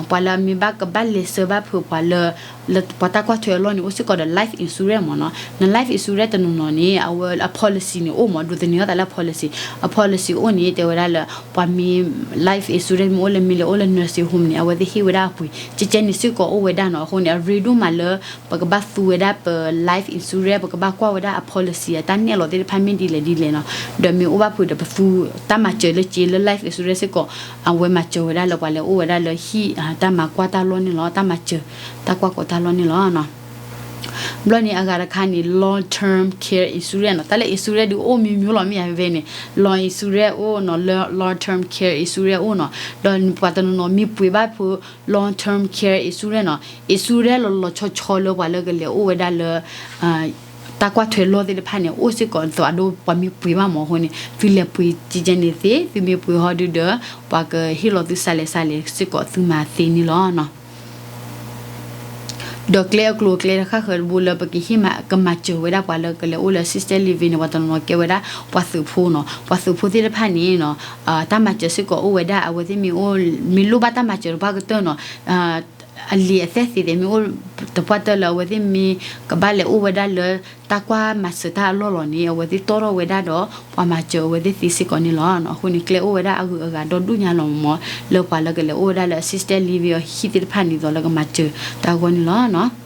ပှၤလၢအမ့ၢ်ဘၣ်ကဘၣ်လဲၤဆှၢဘၣ်ဖုးပှၤလၢ လၢပှၤတၢ်ကွၢ်ထွဲအလီၢ်န့ၣ် အိၣ်စ့ၢ်ကီးဒီး life insurance မးနီၤ, န life insurance တနီၤနီၤန့ၣ် အဝဲအ policy န့ၣ်အိၣ်မး ဒိးသန့ၤထီၣ်သးလၢအ policy, အ policy အိၣ်န့ၣ် တဲဝဲဒၣ်လၢ ပှၤမ့ၢ် life insurance မ့ၢ်အိၣ်လၢမ့ၢ်လဲၤအိၣ်လၢ nursing home န့ၣ် အဝဲသ့ၣ်ဟ့ၣ်ဝဲဒၣ်အပှ့ၤ ကဲကဲန့ၣ်စ့ၢ်ကီးအိၣ်ဝဲဒၣ်နီၤ, အဃိန့ၣ် အရ့ဒိၣ်မးလၢ ပကဘၣ်သူဝဲဒၣ်ပ life insurance ပကဘၣ်ကွၢ်ဝဲဒၣ်အ policy အတၢ်နဲၣ်လီၤသ့ၣ်တဖၣ်မ့ၢ်ဒ်လဲၣ်ဒ်လဲၣ်နီၤ, ဒီးမ့ၢ်အိၣ်ဘၣ်ဖုးဒီးပသူတၢ်မၤစၢၤလၢက့လၢ life insurance စ့ၢ်ကီး အဝဲမၤစၢၤဝဲဒၣ်လၢပှၤလဲၤအိၣ်ဝဲဒၣ်လၢဟံၣ် တၢ်မၤကွၢ်တၢ်လီၢ်န့ၣ်လီၤ, တၢ်မၤစၢၤ တၢ်ကွၢ်ကီးတၢ်လီၢ်န့ၣ်လီၤ. ဘျီန့ၣ်အဂၤတခါန့ၣ် long term care insurance နီၤ, တၢ်လၢ insurance ဒုးအိၣ်မံၤမံၤလီၤ မ့ၢ်ယၤဖဲဖဲန့ၣ် long insurance အိၣ်နီၤ, လၢ long term care insurance အိၣ်နီၤ, ဒီးပှၤတနီၤနီၤမ့ၢ်ပှ့ၤဘၣ်ဖုး long term care insurance နီၤ, insurance လီၤလီၤဆီဆီလၢပှၤလၢကလဲၤအိၣ်ဝဲဒၣ်လၢ တၢ်ကွၢ်ထွဲလီၢ်သ့ၣ်တဖၣ်န့ၣ် အိၣ်စ့ၢ်ကီးသိးအဒိပှၤမ့ၢ်ပှ့ၤဘၣ်မးအဃိန့ၣ် သုလဲၤပှ့ၤကဲကဲန့ၣ်သ့, သုမ့ၢ်ပှ့ၤဟီဒုဒီး ပှၤကဟ့ၣ်လီၤသုစးလဲၤစးလဲၤစ့ၢ်ကီးသုမၤသ့န့ၣ်လီၤ. ဒီး ဒီးကျဲအကျိၤအကျဲတခါဃၢၤတဘိလၢပကဟ့ၣ်မၤ ကမၤစၢၤဝဲဒၣ်ပှၤလၢကလဲၤအိၣ်လၢ assisted living န့ၣ် ပှၤတနီၤနီၤကဲဝဲဒၣ်ပှၤသုးဖိနီၤ, ပှၤသုးဖိသ့ၣ်တဖၣ်န့ၣ်နီၤ, တၢ်မၤစၢၤစ့ၢ်ကီးအိၣ်ဝဲဒၣ် အဝဲသ့ၣ်မ့ၢ်အိၣ် မ့ၢ်လိၣ်ဘၣ်တၢ်မၤစၢၤတပှၢ်ကတၢၢ်နီၤ, အလံာ်အသဲသ့ၣ်သ့ၣ်မ့ၢ်အိၣ်တပှၢ်တၢၢ်လၢအဝဲသ့ၣ်မ့ၢ်ကဘၣ်လဲၤအိၣ်ဝဲဒၣ်လၢ တၢ်ကွၢ်မၤစၢၤတၢ်အလီၢ်လီၤန့ၣ် အဝဲသ့ၣ်တီၣ်ထီၣ်ဝဲဒၣ်ဒီး ပှၤမၤစၢၤအဝဲသ့ၣ်သ့စ့ၢ်ကီးန့ၣ်လီၤ. အဃိန့ၣ် ကျဲအိၣ်ဝဲဒၣ်အဂုၤအဂၤဒီဒူၣ်ညါလီၤမး လၢပှၤလၢကလဲၤအိၣ်ဝဲဒၣ်လၢ assisted living အဟံၣ်သ့ၣ်တဖၣ်န့ၣ် ဒ်သိးလၢကမၤစၢၤတၢ်အဂီၢ်န့ၣ်လီၤ.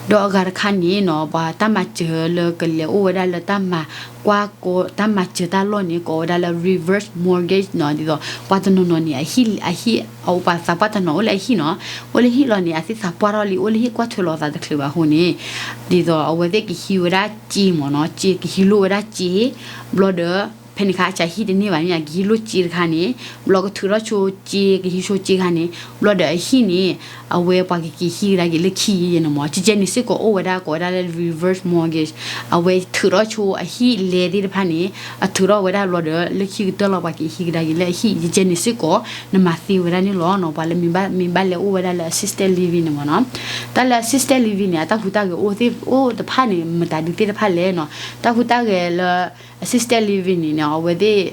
ဒီးအဂၤတခါန့ၣ်နီၤ ပှၤတၢ်မၤစၢၤလၢကလဲၤအိၣ်ဝဲဒၣ်လၢတၢ်မၤကွၢ်ကီ တၢ်မၤစၢၤတၢ်လီၢ်န့ၣ် ကိးဝဲဒၣ်လၢ reverse mortgage နီၤ, ဒ်သိး ပှၤတနီၤနီၤန့ၣ် အဟံၣ် အဟံၣ် အပှၤသးပှၢ်တနီၤအိၣ်လၢအဟံၣ်နီၤ, အိၣ်လၢဟံၣ်လီၤန့ၣ် အသ့ၣ်သးပှၢ်ထီၣ်လံ အိၣ်လၢဟံၣ်ကွၢ်ထွဲလီၤသးတချုးဘၣ်အဃိန့ၣ်, ဒ်သိးအဝဲသ့ၣ်ကဟံးဝဲဒၣ်စ့မ့ၢ်နီၤ, စ့ ကဟံးလိၢ်ဝဲဒၣ်စ့, ဘျီဒီး ဖဲန့ၣ်ခါအစးဟံၣ်တန့ၢ်ဘၣ်န့ၣ် ကဟံးလိၢ်စ့တခါန့ၣ်, ဘျီကထုးထီၣ်ဆိစ့ ကဟံးဆိစ့တခါန့ၣ်, ဘျီဒီးအဟံၣ်န့ၣ် အဝဲပှၤကက့ၤဟံးကဒါက့ၤလၢခံယဲန့ၣ်မး, ကကဲန့ၣ်စ့ၢ်ကီးအိၣ်ဝဲဒၣ် ကိးဝဲဒၣ်လၢ reverse mortgage, အဝဲထုးထီၣ်ဆိအဟံၣ်လဲသ့ၣ်တဖၣ်န့ၣ် အထုးထီၣ်ဝဲဒၣ်ဘျီဒီး လၢခံကတၢၢ်လီၤပှၤက့ၤဟံးကဒါက့ၤလၢအဟံၣ် ကကဲန့ၣ်စ့ၢ်ကီး နမၤသ့ဝဲဒၣ်န့ၣ်လီၤနီၤ, ပှၤလၢမ့ၢ်ဘၣ် မ့ၢ်ဘၣ်လဲၤအိၣ်ဝဲဒၣ်လၢ assisted living န့ၣ်မ့ၢ်နီၤ, တၢ်လၢ assisted living န့ၣ် အတၢ်ဟူးတၢ်ဂဲၤအိၣ်သ့ၣ် အိၣ်တဖၣ်န့ၣ် မတၤဒုးသ့ၣ်တဖၣ်လဲၣ်နီၤ, တၢ်ဟူးတၢ်ဂဲၤလၢ assisted living န့ၣ်နီၤ အဝဲသ့ၣ်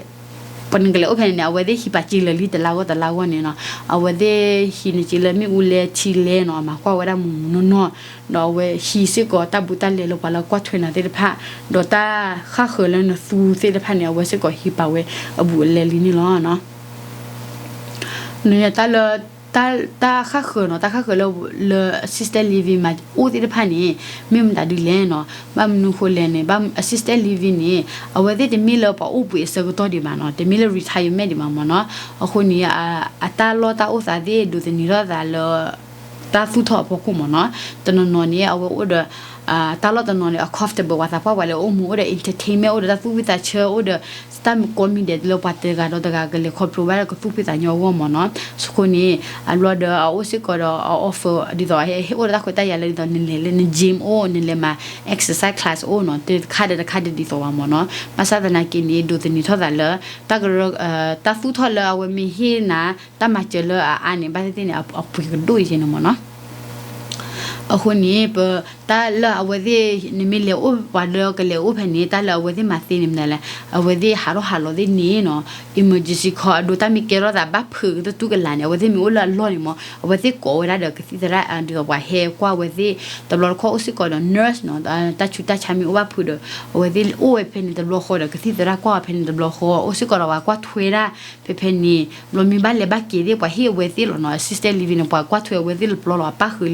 ပှၤနကလဲၤအိၣ်ဖဲန့ၣ်န့ၣ် အဝဲသ့ၣ်ဟံးပာ်စ့လၢာ်လံတလါဂီၢ်တလါဂီၢ်န့ၣ်နီၤ, အဝဲသ့ၣ်ဟံးန့ၢ်စ့လၢမ့ၣ်အူလဲထံလဲနီၤ, အမၤကွၢ်ဝဲဒၣ်မုၢ်မုၢ်နီၢ်နီၢ်, ဒီးအဝဲဟံးစ့ၢ်ကီးတၢ်ဘူးတၢ်လဲလၢပှၤလၢကွၢ်ထွဲနၤသ့ၣ်တဖၣ်, ဒီးတၢ်ဃၣ်ဃၢၤလၢနသူသ့ၣ်တဖၣ်န့ၣ် အဝဲစ့ၢ်ကီးဟံးပာ်ဝဲအဘူးအလဲလံန့ၣ်လီၤ. နတၢ်လၢ တၢ် တၢ်ဃၣ်ဃၢၤနီၤ, တၢ်ဃၣ်ဃၢၤလၢ လၢ assisted living မၤအိၣ်သ့ၣ်တဖၣ်န့ၣ် မ့ၢ်မတၤဒ်လဲၣ်နီၤ, ဘၣ်မနုၤဃိလဲၣ်န့ၣ် ဘၣ် assisted living န့ၣ် အဝဲသ့ၣ်တမ့ၢ်လၢပှၤအိၣ်ဘှံးအဆၢကတီၢ်ဒံးဘၣ်နီၤ, တမ့ၢ်လၢ retirement ဒံးဘၣ်မ့ၢ်နီၤ, အဃိန့ၣ် အတၢ်လီၢ်တၢ်အိၣ်သးသ့ၣ်ဒိးသန့ၤထီၣ်သးလၢ တၢ်သူၣ်ထီၣ်အဖီခိၣ်မ့ၢ်နီၤ, တနီၤနီၤန့ၣ် အဝဲအိၣ်ဒီး တၢ်လီၢ်တနီၤန့ၣ် အ comfortable ပှၤသးပှၢ်ပှၤလၢအိၣ်မူအိၣ်ဒီး entertainment အိၣ်ဒီးတၢ်သူၣ်ဝံၣ်သးဆၢ အိၣ်ဒီး တၢ်ကိးမံၤဒဲးလၢပှၤတဂၤဒီးတဂၤကလဲၤခီဖျိဘၣ်လၢကသူၣ်ဖှံသးညီအဂီၢ်မ့ၢ်နီၤ, အဃိန့ၣ် အဘျီဒီးအအိၣ်စ့ၢ်ကီးဒီးအ offer ဒ်သိးဟဲအိၣ်ဒီးတၢ်ခွဲးတၢ်ယာ်လၢဒ်သိးနလဲၤလၢန gym အိၣ် နလဲၤမၤ exercise class အိၣ်နီၤ, တခါဒီးတခါဒီးဒ်သိးဘၣ်မ့ၢ်နီၤ, ဘၣ်ဆၣ်သနာ်က့န့ၣ် ဒိးသန့ၤထီၣ်သးလၢ တၢ်ကရၢ တၢ်သူၣ်ထီၣ်လၢအဝဲမ့ၢ်ဟ့ၣ်နၤ တၢ်မၤစၢၤလၢအအါန့ၣ် ဘၣ်သ့ၣ်သ့ၣ်န့ၣ် အပှ့ၤကဒိၣ်ယဲန့ၣ်မ့ၢ်နီၤ. အဃိန့ၣ် ပ တၢ်လၢအဝဲသ့ၣ် နမ့ၢ်လဲၤအိၣ်ပှၤလၢကလဲၤအိၣ်ဖဲန့ၣ် တၢ်လၢအဝဲသ့ၣ်မၤသ့န့ၣ်မနုၤလဲၣ်, အဝဲသ့ၣ်ဟးထီၣ်ဟးလီၤသ့ၣ်န့ၣ်နီၤ emergency call အဒိ တၢ်မ့ၢ်ကဲထီၣ်သးဘၣ်ဖုးကတၢၢ်တူၢ်ကလာ်န့ၣ် အဝဲသ့ၣ်မ့ၢ်အိၣ်လၢအလီၢ်န့ၣ်မ့ၢ် အဝဲသ့ၣ်ကိးဝဲဒၣ်ဒီးကသံၣ်သရၣ် ဒ်သိးပှၤဟဲကွၢ်ဝဲသ့ၣ် တဘျီတခီၣ်အိၣ်စ့ၢ်ကီးဒီး nurse နီၤ တၢ်ဆူးတၢ်ဆါမ့ၢ်အိၣ်ဘၣ်ဖုးဒီး အဝဲသ့ၣ်အိၣ်ဝဲဖဲန့ၣ်တဘျီဃီဒီး ကသံၣ်သရၣ်ကွၢ်ဝဲဖဲန့ၣ်တဘျီဃီ အိၣ်စ့ၢ်ကီးဒီးပှၤကွၢ်ထွဲဒၣ် ဖဲဖဲန့ၣ် ဘျီမ့ၢ်ဘၣ်လဲၤဘၣ်က့ၤသ့ၣ် ပှၤဟ့ၣ်အဝဲသ့ၣ်လီၤနီၤ assisted living န့ၣ် ပှၤကွၢ်ထွဲအဝဲသ့ၣ်လၢပျီလီၤ အပၣ်ဃုာ်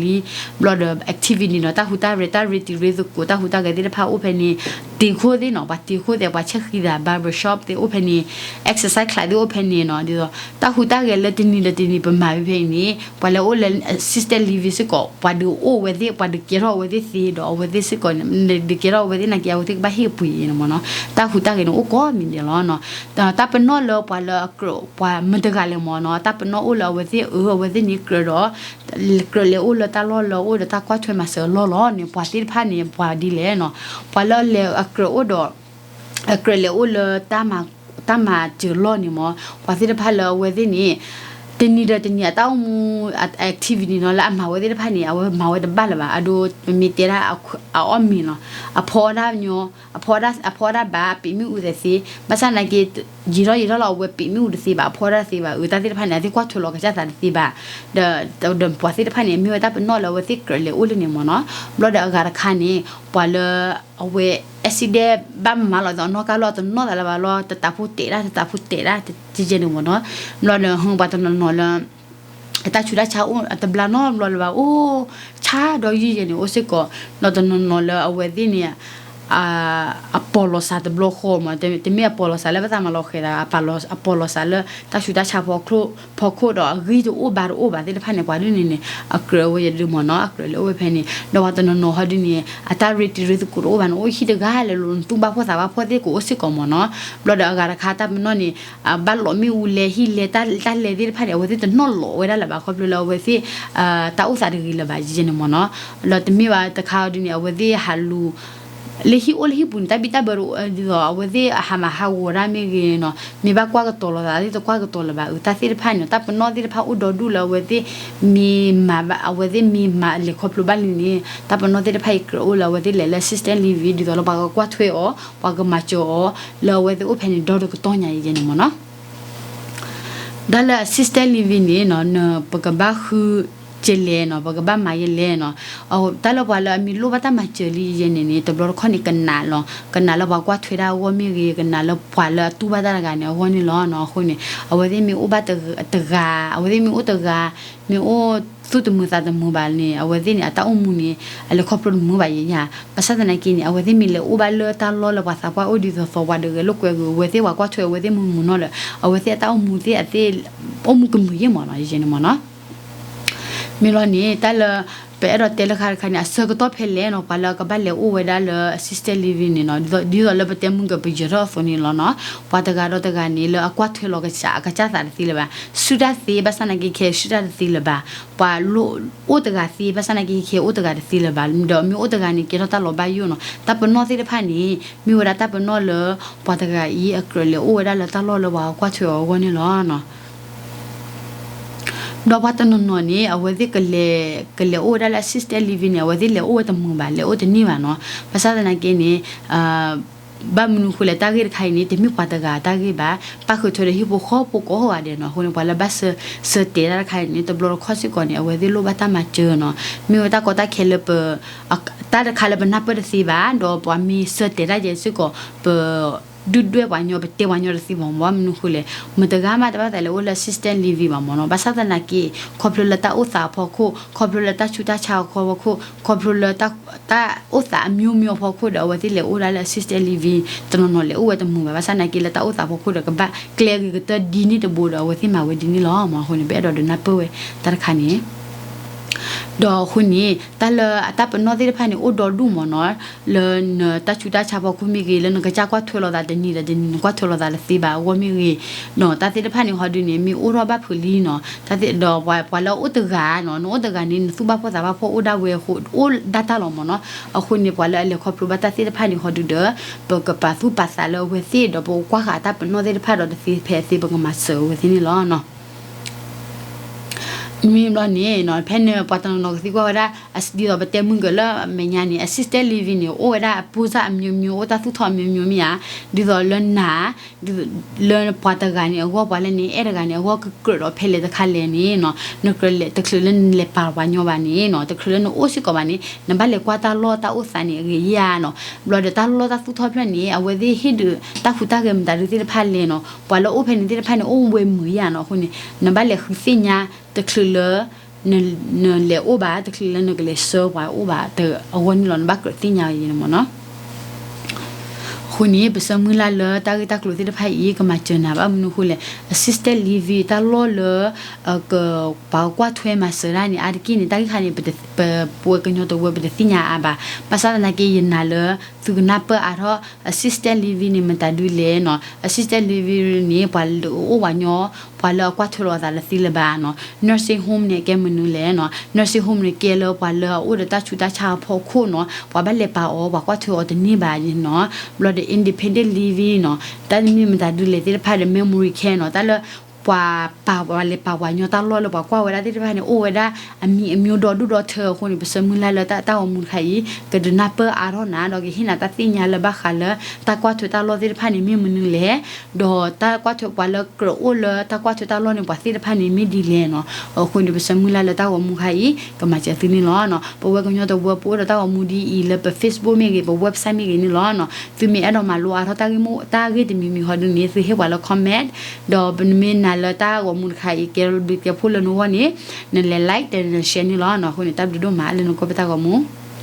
လံ ဘျီဒီး activity နီၤ တၢ်ဟူးတၢ်ရဲၣ် တၢ်ရ့တံၤရ့သကိး တၢ်ဟူးတၢ်ဂဲၤသ့ၣ်တဖၣ်အိၣ်ဖဲန့ၣ် တ့ၤခိၣ်သ့ၣ်နီၤ ပှၤတ့ၤခိၣ်သ့ၣ် ပှၤဆဲးဃံသး barber shop သ့ၣ်အိၣ်ဖဲန့ၣ် exercise class သ့ၣ်အိၣ်ဖဲန့ၣ်နီၤ ဒ်သိး တၢ်ဟူးတၢ်ဂဲၤလၢတနံၤဒီးတနံၤ ပမၤဖဲဖဲအံၤန့ၣ် ပှၤလၢအိၣ်လၢ assisted living စ့ၢ်ကီး ပှၤဒုးအိၣ်ဝဲသ့ၣ် ပှၤဒုးကဲထီၣ်အဝဲသ့ၣ်သ့ဒီး အဝဲသ့ၣ်စ့ၢ်ကီးန့ၣ် ဒုးကဲထီၣ်အဝဲသ့ၣ်နာ်က့ အဝဲသ့ၣ်ကဘၣ်ဟ့ၣ်ပှ့ၤန့ၣ်မ့ၢ်နီၤ တၢ်ဟူးတၢ်ဂဲၤန့ၣ် အိၣ်ကိးမံၤဒဲးလီၤနီၤ တၢ်ပနီၣ်လၢပှၤလၢအကြၢး ပှၤမတၤတဂၤလဲၣ်မ့ၢ်နီၤ တၢ်ပနီၣ်အိၣ်လၢအဝဲသ့ၣ်အၢ အဝဲသ့ၣ်န့ၣ်ကြၢးဒီး ကြၢးလဲၤအိၣ်လၢတၢ်လီၢ်လၢအိၣ်ဒီးတၢ်ကွၢ်ထွဲမၤစၢၤအလီၢ်လီၤန့ၣ် ပှၤသ့ၣ်တဖၣ်န့ၣ် ပှၤဒ်လဲၣ်နီၤ ပှၤလၢလဲၤအကြၢးအိၣ်ဒီး အကြၢးလဲၤအိၣ်လၢ တၢ်မၤစၢၤလီၢ်န့ၣ်မ့ၢ် ပှၤသ့ၣ်တဖၣ်လၢအဝဲသ့ၣ်န့ၣ် တနံၤဒီးတနံၤအတၢ်အိၣ်မူ အ activity န့ၣ်နီၤ လၢအမၤဝဲသ့ၣ်တဖၣ်န့ၣ် အဝဲမၤဝဲတဘၣ်လၢၤဘၣ် အဒိ ပမ့ၢ်တဲဒၣ် အအီၣ်မ့ၤနီၤ အဖီဒၣ်ညီ အဖီဒၣ် အဖီဒၣ်ဘၣ် ပံာ်မ့ၣ်အူတသ့ ဘၣ်ဆၣ်သနာ်က့ ယံာ်ထီၣ်ယံာ်ထီၣ်လီၤ အဝဲပံာ်မ့ၣ်အူတသ့ဘၣ် အဖီဒၣ်တသ့ဘၣ် အတၢ်သ့ၣ်တဖၣ်န့ၣ် အသ့ၣ်ကွၢ်ထွဲလီၤကစၢ်သးတသ့ဘၣ် ဒီး ဒီးပှၤသ့ၣ်တဖၣ်န့ၣ် မ့ၢ်ဝဲတၢ်ပနီၣ်လၢအဝဲသ့ၣ်ကြၢးလဲၤအိၣ်လၢန့ၣ်မ့ၢ်နီၤ ဘျီဒီးအဂၤတခါန့ၣ် ပှၤလၢ အဝဲ accident ဘၣ်မၤလီၤသးနီၣ်ကါလီၤ တနီၣ်သးလၢၤဘၣ်လီၤ တတးဖိတဲာ်ဒၣ် တတးဖိတဲာ်ဒၣ် တကဲန့ၣ်မ့ၢ်နီၤ ဘျီဒီး ဟၢ ပှၤတနီၤနီၤလၢ အတၢ်ဆူးတၢ်ဆါအိၣ် အတဘျါနီတဘျီလၢၤဘၣ် အိၣ်ဆါဒီးယံာ်ယဲၢ်န့ၣ် အိၣ်စ့ၢ်ကီး ဒီးတနီၤနီၤလၢအဝဲသ့ၣ်န့ၣ် အပီၢ်လီၤစှၤတဘျီဃီမ့ၢ် တမ့ၢ်အပီၢ်လီၤစှၤလၢပသးမၤလီၤဃဲၤသး အပီၢ်လီၤစှၤလၢတၢ်ဆူးတၢ်ဆါဖီခိၣ်ဒီး အဂံၢ်တအိၣ်ဘါတအိၣ်ဘၣ်သ့ၣ်တဖၣ်န့ၣ် ပှၤဒ်န့ၣ်န့ၣ် အကြၢးဝဲယဒုးမ့ၢ်နီၤ အကြၢးလၢအိၣ်ဝဲဖဲန့ၣ် ဒီးပှၤတနီၤနီၤဟီဒ်န့ၣ် အတၢ်ရ့တံၤရ့သကိးတအိၣ်ဘၣ်န့ၣ် အိၣ်ဟံၣ်တဂၤလၢာ်လၢာ် နသူၣ်ဘၣ်ဖှီၣ်သးဘၣ်ဖှီၣ်သ့ၣ်ကအိၣ်စ့ၢ်ကီးမ့ၢ်နီၤ ဘျီဒီးအဂၤတခါတၢ်ပနီၣ်န့ၣ် ဘၣ်လီၤမ့ၣ်အူလဲဟံၣ်လဲတၢ်လဲသ့ၣ်တဖၣ်န့ၣ် အဝဲသ့ၣ်တနီၣ်လီၤဝဲဒၣ်လၢၤဘၣ် ခီဖျိလၢအဝဲသ့ၣ် တၢ်အိၣ်သးတဂ့ၤလၢၤဘၣ်ယဲန့ၣ်မ့ၢ်နီၤ ဒီးတမ့ၢ်ဘၣ်တခါဒ်န့ၣ် အဝဲသ့ၣ်ဟးလူၤ လၢဟံၣ်အိၣ်လၢဟံၣ်ပူၤန့ၣ် တၢ်ဘံၣ်တၢ်ဘၢတအိၣ်ဒ်သိး အဝဲသ့ၣ်အဟးမၤဟးဂီၤတၢ်မ့ၢ်ဂ့ၤနီၤ, မ့ၢ်ဘၣ်ကွၢ်ကတီၤလိာ်သး သ့ၣ်တကွၢ်ကတီၤလၢၤဘၣ်အုး တၢ်သ့ၣ်တဖၣ်န့ၣ် တၢ်ပနီၣ်သ့ၣ်တဖၣ်အိၣ်ဒီဒူၣ်လၢအဝဲသ့ၣ် မ့ၢ်မၤဘၣ် အဝဲသ့ၣ်မ့ၢ်မၤလဲၤခီဖျိဘၣ်လံန့ၣ် တၢ်ပနီၣ်သ့ၣ်တဖၣ်အံၤကြၢးအိၣ်လၢအဝဲသ့ၣ်လဲၤလၢ assisted living ဒ်သိးလၢပှၤကကွၢ်ထွဲအီၤ ပှၤကမၤစၢၤအီၤ လၢအဝဲသ့ၣ်အိၣ်ဖဲန့ၣ် ဒီတကတီၢ်ညါယဲန့ၣ်မ့ၢ်နီၤ. တၢ်လၢ assisted living န့ၣ်နီၤ ပကဘၣ်ဃု ကလဲၣ်နီၤ ပကဘၣ်မၤယလဲၣ်နီၤ, တၢ်လၢပှၤလၢအမ့ၢ်လိၣ်ဘၣ်တၢ်မၤစၢၤလံယဲန့ၣ်န့ၣ် တဘျီတခီၣ်န့ၣ်ကနးလီၤ, ကနးလၢပှၤကွၢ်ထွဲတၢ်အဂီၢ်မ့ၢ်ဂ့ၤ ကနးလၢပှၤလၢအတူၢ်ဘၣ်တၢ်တဂၤန့ၣ်အဂီၢ်န့ၣ်လီၤနီၤ. အဃိန့ၣ် အဝဲသ့ၣ်မ့ၢ်အိၣ်ဘၣ်တဂၤ အဝဲသ့ၣ်မ့ၢ်အိၣ်တဂၤ မ့ၢ်အိၣ်သူၣ်တမုာ်သးတမုာ်ဘၣ်န့ၣ် အဝဲသ့ၣ်န့ၣ် အတၢ်အိၣ်မူန့ၣ် အလဲၤခီဖျိတမုာ်ဘၣ်ယဲယါ, ဘၣ်ဆၣ်သနာ်က့န့ၣ် အဝဲသ့ၣ်မ့ၢ်လဲၤအိၣ်ဘၣ်လၢတၢ်လီၢ်လၢပှၤသးပှၢ်အိၣ်ဒ်သိးသိး ပှၤတဂဲၤလိာ်ကွဲဂ့ၤ အဝဲသ့ၣ်ပှၤကွၢ်ထွဲ အဝဲသ့ၣ်မုာ်မုာ်နီၢ်ဒီး အဝဲသ့ၣ်အတၢ်အိၣ်မူသ့ၣ်အသ့ၣ် အိၣ်မူကမုာ်ယဲၢ်မ့ၢ်နီၤ ယဲန့ၣ်မ့ၢ်နီၤ. မ့ၢ်လီၤန့ၣ် တၢ်လၢ ပအဲၣ်ဒိးတဲလၢဃါတခါန့ၣ် အဆၢကတီၢ်ဖဲလဲၣ်နီၤ ပှၤလၢအကဘၣ်လဲၤအိၣ်ဝဲဒၣ်လၢ assisted living န့ၣ်နီၤ, ဒ်သိးလၢပတဲမုၢ်ကပယၢၤထီၣ်အသိးန့ၣ်လီၤနီၤ, ပှၤတဂၤဒီးတဂၤန့ၣ် လၢအကွၢ်ထွဲလီၤကစၢ်အကစၢ်သးတသ့လၢၤဘၣ်, ဆူၣ်တၢ်သ့ ဘၣ်ဆၣ်သနာ်က့ခဲအံၤဆူၣ်တၢ်တသ့လၢၤဘၣ်, ပှၤလၢ အိၣ်တဂၤသ့ ဘၣ်ဆၣ်သနာ်က့ခဲအံၤအိၣ်တဂၤတသ့လၢၤဘၣ်, ဒီးမ့ၢ်အိၣ်တဂၤန့ၣ် ကဲထီၣ်တၢ်လီၤဘၣ်ယိၣ်နီၤ, တၢ်ပနီၣ်သ့ၣ်တဖၣ်န့ၣ် မ့ၢ်ဝဲဒၣ်တၢ်ပနီၣ်လၢ ပှၤတဂၤအံၤ အကြၢးလဲၤအိၣ်ဝဲဒၣ်လၢတၢ်လီၢ်လၢပှၤကွၢ်ထွဲအီၤအဂီၢ်န့ၣ်လီၤ. ဒီးပှၤတနီၤနီၤန့ၣ် အဝဲသ့ၣ်ကလဲၤ ကလဲၤအိၣ်ဝဲဒၣ်လၢ assisted living န့ၣ် အဝဲသ့ၣ်လဲၤအိၣ်ဝဲတမုာ်ဘၣ် လဲၤအိၣ်တန့ၢ်ဘၣ်နီၤ, ဘၣ်ဆၣ်သနာ်က့န့ၣ် ဘၣ်မနုၤဃိလဲၣ် တၢ်ဂ့ၢ်တခါအံၤန့ၣ် တမ့ၢ်ပှၤတဂၤတၢ်ဂ့ၢ်ဘၣ်, ပၣ်ဃုာ်ထွဲဒီးဟံၣ်ဖိဃီဖိကိးဂၤဒဲးနီၤ, အဃိန့ၣ် ပှၤလၢဘၣ်ဆၢတဲာ်တၢ်တခါအံၤန့ၣ် တဘျီတခီၣ်စ့ၢ်ကီးန့ၣ် အဝဲသ့ၣ်လိၣ်ဘၣ်တၢ်မၤစၢၤနီၤ, မ့ၢ်ဝဲတၢ်ကီတၢ်ခဲလၢပ တၢ်တခါလၢပနၢ်ပၢၢ်တသ့ဘၣ်, ဒီးပှၤမ့ၢ်ဆၢတဲာ်တၢ်ယဲစ့ၢ်ကီး ပ ဒုၣ်ဒွဲၣ်ပှၤညီ ပတဲပှၤညီတသ့ဘၣ်, ဘၣ်မနုၤဃိလဲၣ် မတဂၤမးတဘၣ်သးလဲၤအိၣ်လၢ assisted living ဘၣ်မ့ၢ်နီၤ, ဘၣ်ဆၣ်သနာ်က့ ခီဖျိလၢတၢ်အိၣ်သးအဖီခိၣ် ခီဖျိလၢတၢ်ဆူးတၢ်ဆါအဖီခိၣ် ခီဖျိလၢ တၢ်အိၣ်သးအမျိုးမျိုးအဖီခိၣ်ဒီး အဝဲသ့ၣ်လဲၤအိၣ်ဒၣ်လၢ assisted living, တနီၤနီၤလဲၤအိၣ်ဝဲတမုာ်ဘၣ်, ဘၣ်ဆၣ်သနာ်က့လၢတၢ်အိၣ်သးအဖီခိၣ်ဒီး ကဘၣ်ကျဲဂ့ၤကတၢၢ်ဒ်န့ၣ်တဘိဒီး အဝဲသ့ၣ်မၤဝဲဒ်န့ၣ်လီၤမ့ၢ်, အဃိန့ၣ် ပအဲၣ်ဒိးဒုးနၢ်ပၢၢ်ဝဲတၢ်တခါန့ၣ် ဒီးအဃိန့ၣ် တၢ်လၢအတၢ်ပနီၣ်သ့ၣ်တဖၣ်န့ၣ် အိၣ်ဒီဒူၣ်မ့ၢ်နီၤ, လၢနတၢ်ဆူးတၢ်ဆါဖီခိၣ်မ့ၢ်ဂ့ၤ, လၢနကစၢ်ကွၢ်ထွဲလိာ်သးတနံၤဒီးတနံၤ နကွၢ်ထွဲလိာ်သးတသ့ဘၣ်အဂီၢ်မ့ၢ်ဂ့ၤ, ဒီးတၢ်သ့ၣ်တဖၣ်န့ၣ် ဟီဒုန့ၣ် မ့ၢ်အိၣ်ထီၣ်ဘၣ်ဖုးလံနီၤ, တၢ်သ့ၣ်ဒီးပှၤလၢအအိၣ်တဂၤနီၤ, နအိၣ်တဂၤန့ၣ် နသူၣ်ဘၣ်ဖှီၣ်သးဘၣ်ဖှီၣ်အိၣ်ဒၣ်ဝဲအဃိ အိၣ်ဒၣ်တၢ်လီၤမ့ၢ်နီၤ, အဃိန့ၣ် ပှၤလၢအလဲၤခီဖျိဘၣ်တၢ်သ့ၣ်တဖၣ်န့ၣ် ဟီဒုဒီး ပကပာ်သူၣ်ပာ်သးလၢအဝဲသ့ၣ် ဒီးပကကွၢ်ဃာ်အတၢ်ပနီၣ်သ့ၣ်တဖၣ်ဒီးတသ့ဖဲအသ့ ပကမၤစၢၤအဝဲသ့ၣ်န့ၣ်လီၤ. မ့ၢ်ဘျီန့ၣ် ဖဲန့ၣ် ပှၤတနီၤနီၤကသံကွၢ်ဝဲဒၣ် ဒ်သိးပတဲမုၢ်ကၢၤလၢအမဲာ်ညါန့ၣ် assisted living န့ၣ် အိၣ်ဝဲဒၣ်အပူစၢ်အမျိုးမျိုး အိၣ်တၢ်သူၣ်ထီၣ်အမျိုးမျိုးမ့ၢ်ဧါ, ဒ်သိးလၢနၤ လၢပှၤတဂၤန့ၣ်အဂီၢ် ပှၤလၢနအဲၣ်တဂၤန့ၣ်အဂီၢ် ကကြၢးဒီးဖဲလဲၣ်တခါလဲၣ်န့ၣ်နီၤ, နကြၢးလဲၤ တချုးလၢနလဲၤပာ်ပှၤညီဘၣ်န့ၣ်နီၤ, တချုးလၢနအိၣ်စ့ၢ်ကီးဘၣ်န့ၣ် နဘၣ်လဲၤကွၢ်တၢ်လီၢ်တၢ်အိၣ်သးန့ၣ်အဂ့ၤယါနီၤ, ဘျီဒီးတၢ်လီၢ်တၢ်သူၣ်ထီၣ်ဖျၢၣ်န့ၣ် အဝဲသ့ၣ်ဟ့ၣ်ဒုးတၢ်ဟူးတၢ်ဂဲၤမတၤဒုသ့ၣ်တဖၣ်လဲၣ်နီၤ, ပှၤလၢအိၣ်ဖဲန့ၣ်သ့ၣ်တဖၣ်န့ၣ် အိၣ်ဝဲမုာ်ယါနီၤ, အဃိန့ၣ် နဘၣ်လဲၤဃုသ့ၣ်ညါ တချုးလၢ နလဲၤအိၣ်ဘၣ် တချုးလၢနကလဲၤဆှၢပှၤအိၣ်ဘၣ် အဂီၢ်န့ၣ်လီၤ နဘၣ်ကြၢးသ့ၣ်ညါအီၤယဲန့ၣ်မ့ၢ်နီၤ. အဃိန့ၣ် ပဆၢမုၢ်လၢ်လၢတၢ်ဂ့ၢ်တၢ်ကျိၤသ့ၣ်တဖၣ်အံၤ ကမၤစၢၤနၤဘၣ်မနုၤအဃိလဲၣ်, assisted living တၢ်လီၢ်လၢ က ပှၤကွၢ်ထွဲမၤစၢၤတၢ်န့ၣ် အါတက့ၢ်န့ၣ် တၢ်ဂ့ၢ်ခါန့ၣ် ပဝဲကညီတဝၢပတသ့ၣ်ညါအါဘၣ်, ဘၣ်ဆၣ်သနာ်က့ ယနာ်လၢ သုကနၢ်ပၢၢ်အါထီၣ် assisted living န့ၣ် မတၤဒုလဲၣ်နီၤ, assisted living န့ၣ် ပှၤလၢအအိၣ်ဝဲညီ ပှၤလၢအကွၢ်ထွဲလိာ်အသးတသ့လၢၤဘၣ်နီၤ, nursing home န့ၣ် ကဲမနုၤလဲၣ်နီၤ, nursing home န့ၣ် ကဲလၢပှၤလၢအအိၣ်ဒီးတၢ်ဆူးတၢ်ဆါအဖီခိၣ်နီၤ, ပှၤဘၣ်လဲၤပာ်အီၤ ပှၤကွၢ်ထွဲအီၤတန့ၢ်ဘၣ်နီၤ, ဘျီဒီး independent living နီၤ, တၢ်မ့ၢ်မတၤဒုလဲၣ်သ့ၣ်တဖၣ်ဒီး memory care နီၤ, တၢ်လၢ ပှၤပာ်ပှၤလဲၤပာ်ပှၤညီတၢ်လီၢ်လၢပှၤကွၢ်ဝဲဒၣ်သ့ၣ်တဖၣ်န့ၣ် အိၣ်ဝဲဒၣ်အမံၤအမံၤဒီဒူၣ်ဒီထၢအဃိန့ၣ် ပဆၢမုၢ်လၢ်လၢတၢ်ဂီၤမူတခါအံၤ ကဒုးနၢ်ပၢၢ်အါထီၣ်နၤ ဒီးကဟ့ၣ်နၤတၢ်သ့ၣ်ညါလၢဘၣ်ဃးလၢ တၢ်ကွၢ်ထွဲတၢ်လီၢ်သ့ၣ်တဖၣ်န့ၣ်မ့ၢ်မနုၤလဲၣ်, ဒီးတၢ်ကွၢ်ထွဲပှၤလၢကြၢးအိၣ်လၢတၢ်ကွၢ်ထွဲတၢ်လီၢ်န့ၣ် ပှၤသ့ၣ်တဖၣ်န့ၣ်မ့ၢ်ဒ်လဲၣ်နီၤ. အဃိန့ၣ် ပဆၢမုၢ်လၢ်လၢတၢ်ဂီၤမူတခါအံၤ ကမၤစၢၤသုန့ၣ်လီၤ. ပဝဲကညီတဝၢပအိၣ်ဒီးတၢ်ဂီၤမူဒ်အံၤလၢပ Facebook မ့ၢ်ဂ့ၤ ပ website မ့ၢ်ဂ့ၤန့ၣ်လီၤ. သုမ့ၢ်အဲၣ်ဒိးမၤလိအါထီၣ်တၢ်ဂ့ၢ်မိၢ်တၢ်ဂ့ၢ်တမံၤမံၤဟီဒုန့ၣ် သုဟ့ၣ်ပှၤလၢ comment ဒီးပနမ့ၢ်နာ်လၢတၢ်ဂီၤမူတခါအံၤ ကဲဘျုးကဲဖှိၣ်လၢနဂီၢ်န့ၣ် နလဲၤ like ဒီးန share န့ၣ်လီၤ. အဃိန့ၣ် တၢ်ဘျုးဒိၣ်မးလၢနကိးပတၢ်ဂီၤမူ